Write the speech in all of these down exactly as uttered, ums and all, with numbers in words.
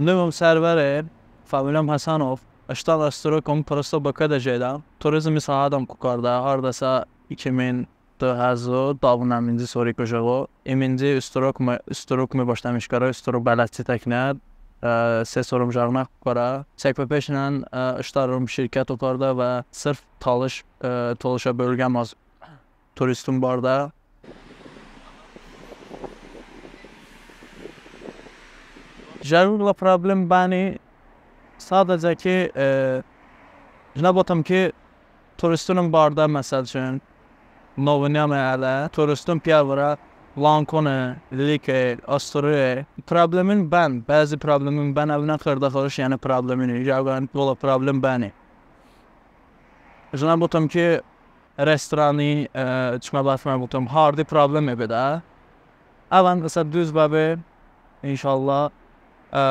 Nıvım Sərvəre, familiyam Həsənov. Iştən Ostrokom, prosto Bokədə jeydəm. Turizmi sahədəm ko kardə, hardəsə iki min dı həzo dı nəminci soriko jıqo. İminci Ostrokomi, Ostrokomi bəşləmiş kardə, Ostrokom bələdçi təknə, e, se sorım jıqonə ko kardə. Çəkbə peşnən, e, ıştən rom şirkəto kardə və sırf Talış, e, Talışə bölgəm az turiston bardə. Jıqo qılə problem bəni, sadəcə ki, e, jınə bıvotəm ki, turistonım bardə, məsəl üçün, novınyəme hələ, turiston piyə vırə Lankone, Like, Ostoroye. Problemon bən, bəzi problemon bən, əvonən xırda-xırış, yəni problemon, jıqo qılə problem bəni. Jınə bıvotəm ki, restorani, e, çəmə bətmə bıvotəm, harde probleme bedə. Əvən ısə duz bəbe, inşallah, e,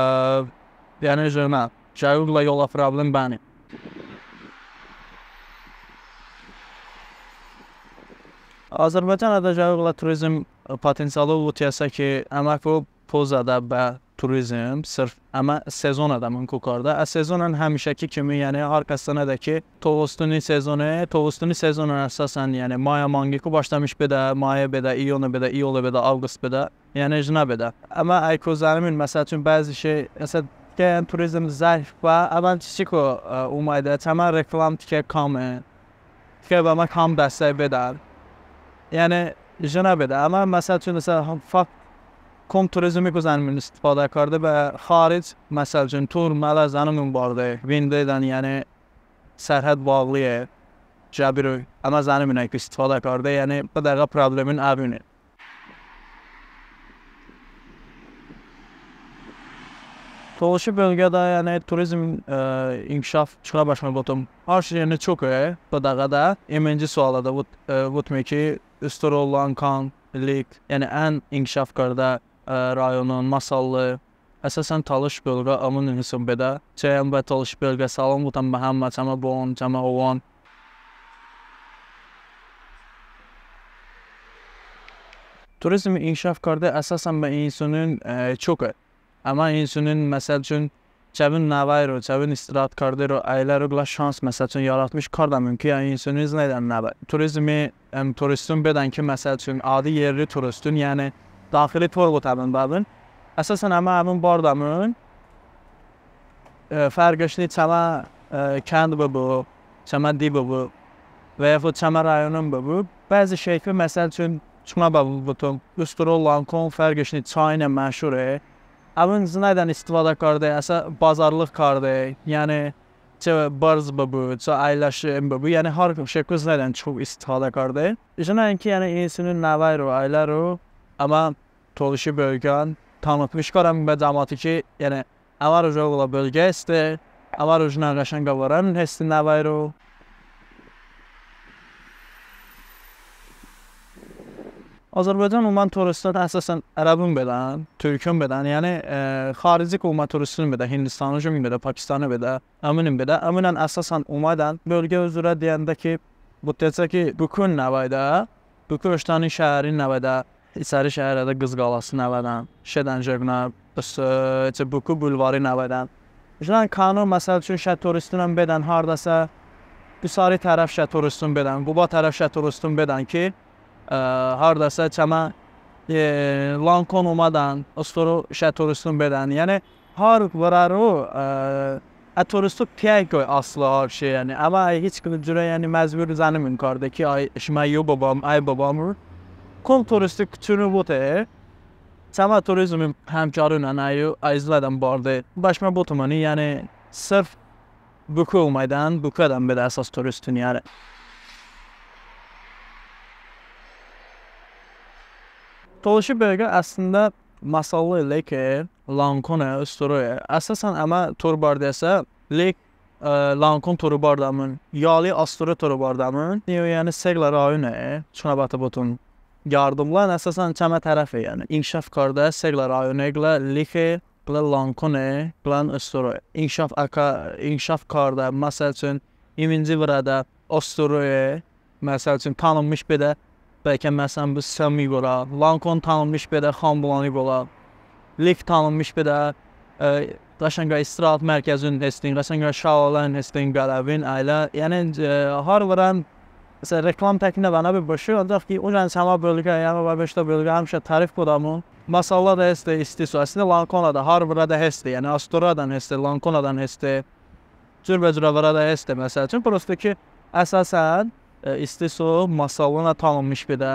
yəni jıqonə, jıqo qılə yolə problem bəni. Azərbaycanədə jıqo qılə turizm potensialı votesə ki, əmə ko pozədə bə turizm, sırf əmə sezonədəmon ko kardə. Ə sezonən həmişəki kimi, yəni har kəs zınədə ki, tovıstoni sezone, tovıstoni sezonən əsasən, yəni mayə manqiko bəşləmiş bedə, maye bedə, iyone bedə, iyole bedə, avqust bedə, yəni jınə bedə. Əmə əy ko zənəmon, məsəl üçün, bəzi şey, məsəl, tikə, yəni turizm zəif bə, əvən çiçiko, ə, omeydə, çəmə reklam tikə kame. Tikə bəmə kam dəstək bedən. Yəni jınə bedə. Əmə, məsəl üçün, məsəl, fakt, kom turizmiku zənəmon istifadə karde bə xaric, məsəl üçün, tur, mələ zənəmon barde, vindedən, yəni sərhəd bağlıye, cəbiro, əmə zənəmon ki istifadə karde, yəni bı dəğə problemon əvone. Tolışi bölgədə, yəni, turizm, ə, inkişaf çiçəy bəşmə bıvotım. Har şey, yəni, çoke bı dəğədə. İminci sualədə vot-, ə, votme ki, Ostoro, Lankan, Lik, yəni ən inkişaf kardə, ə, rayonon, Masallı. Əsasən Talış bölqə əvon hisob bedə. Çəyən bə Talış bölqə səlom votəm bə həmmə, çəmə boon, çəmə ovon. Turizm inkişaf karde əsasən bə insonon, ə, çoke. Əmə insonon, məsəl üçün, çəvon nəvəyro, çəvon istirahət kardero əyləro qılə şans, məsəl üçün, yaratmış kardəmon ki, ə, insonon zınədən nəvə. Turizmi, əm, turiston bedən ki, məsəl üçün, adi yerli turiston, yəni daxili tur votəmon bəvon. Əsasən əmə əvon bardəmon, ə, fərqış ni çəmə, ə, kənd bıbu, çəmə di bıbu, və yaxud çəmə rayonon bıbu. Bəzi şeyko, məsəl üçün, çəmə bə-, bıvotım, Ostoro, Lankon, fərqış ni çayinən məşhure. Əvon zınədən istifadə karde, əsə bazarlıq karde, yəni çı bırz bıbu, çı əyləşim bıbu, yəni har şeyko zınədən çok istifadə karde. Jınən ki, yəni insonon nəvəyro, əyləro əmə Tolışi bölgən tanıtmış kardəm bə cəmati ki, yəni əmə ruj oqlə bölgə heste, əmə ruj nə qəşənqə vırən heste nəvəyro. Azərbaycan umən turiston əsasən ərəbon bedən, türkon bedən, yəni, ə, xarici ki umən turiston bedən, Hindistanıjon bedən, Pakistani bedən, əmonon bedən, əmonən əsasən omedən bölgə üzrə diyəndə ki, bıvotəsə ki, Bokon nəvədə, Boku ıştəni şəhərin nəvədə, İçəri şəhərədə Qız qalası nəvədən, şedən jıqonə, ıs-, çı Boku bulvari nəvədən. Jıqonə kəno, məsəl üçün, şə turistonən bedən hardəsə, Qusari tərəf şə turiston bedən, Quba tərəf şə turiston bedən ki, ə, hardəsə çəmə, ə, Lankon omedən, Ostoro şə turiston bedən. Yəni har vırəro, ə, ə turisto piyəy koy aslı har şey, yəni. Əmə hiç cürə, yəni, məcbur zənəmon karde ki, ay, şımə yo bıbam, əy bıbam. Kom turisto çəvon vote, çəmə turizm həmkoronən əyo, əy zınədən barde. Bəşmə bıvotım, yəni, sırf Boku omeydən, Bokudədən bedə əsas turiston, yəni. Tolışi bölgə əslində Masallı, Leke, Lankone, Ostoroye. Əsasən əmə tur bardeysə, Lek, ə, Lankon tur bardəmon, yali Ostoro tur bardəmon. Niyo, yəni se qılə rayone, çəmə bətə bıvotım, yardımlən, əsasən çəmə tərəfe, yəni inkişaf kardə se qılə rayone, qılə Leke, qılə Lankone, qılən Ostoroye. İnkişaf əkə, inkişaf kardə, məsəl üçün, iminci vırədə Ostoroye, məsəl üçün, tanınmış bedə, bəlkə, məsələn, bı Sami qorə, Lankon tanınmış bedə Xanbulani qorə, Lek tanınmış bedə, ə, qəşənqə istirahət mərkəzon hestin, qəşənqə şəlalən hestin, qələvin, əylə. Yəni, e, har vırən, məsələn, reklam təkinə bənə be bəşe, ancəx ki, ojanə çəmə bölgə, yəni, və beştə bölgə həmişə tərif kodəmon. Masallıədə heste isti su, əslində Lankonədə, har vırədə heste, yəni Astorədən heste, Lankonədən heste, cürbəcurə vırədə heste, məsəl üçün, prosto ki, əsasən, e, isti su Masallıonədə tanınmış bedə.